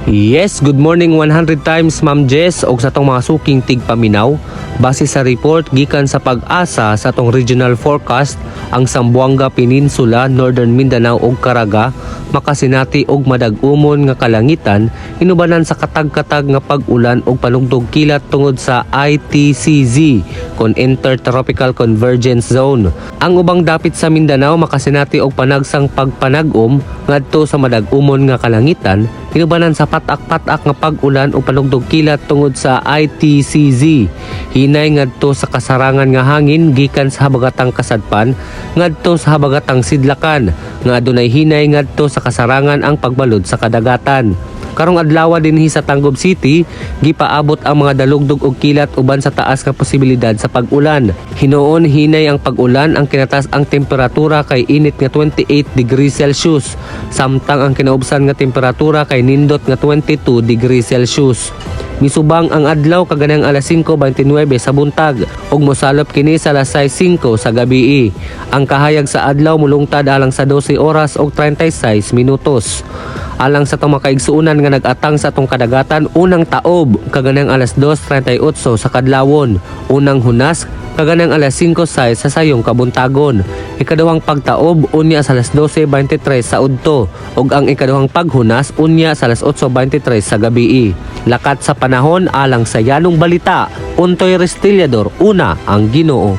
Yes, good morning 100 times, Ma'am Jess, og sa atong mga suking tigpaminaw. Base sa report gikan sa PAGASA sa atong regional forecast, ang Zamboanga Peninsula, Northern Mindanao ug Caraga makasinati og madag-umon nga kalangitan inubanan sa katag-katag nga pag-ulan ug panugdog kilat tungod sa ITCZ kon Intertropical Convergence Zone. Ang ubang dapit sa Mindanao makasinati og panagsang pagpanag-om ngadto sa madag-umon nga kalangitan inubanan sa patak-patak nga pag-ulan o panugdog kilat tungod sa ITCZ. Hinay ngadto sa kasarangan nga hangin gikan sa habagatang kasadpan ngadto sa habagatang sidlakan nga adunay hinay ngadto sa kasarangan ang pagbalod sa kadagatan. Karong adlaw dinhi sa Tangub City, gipaabot ang mga dalugdog og kilat uban sa taas nga posibilidad sa pag-ulan. Hinuon hinay ang pag-ulan, ang kinataas ang temperatura kay init nga 28 degrees Celsius, samtang ang kinaubsan nga temperatura kay nindot nga 22 degrees Celsius. Misubang ang adlaw kaganang alas 5:29 sa buntag ug mosalop kini sa alas 6:05 sa gabii. Ang kahayag sa adlaw mulungtad alang sa 12 oras ug 36 minutos. Alang sa atong makaigsuonan nga nag-atang sa atong kadagatan, unang taob kaganang alas 2:38 sa kadlawon, unang hunas kaganang alas 5:06 sa sayong kabuntagon. Ikaduhang pagtaob unya sa alas 12:23 sa udto ug ang ikaduhang paghunas unya sa alas 8:23 sa gabii. Lakat sa panahon alang sa Yanong Balita, Untoy Restillador, una ang Ginoo.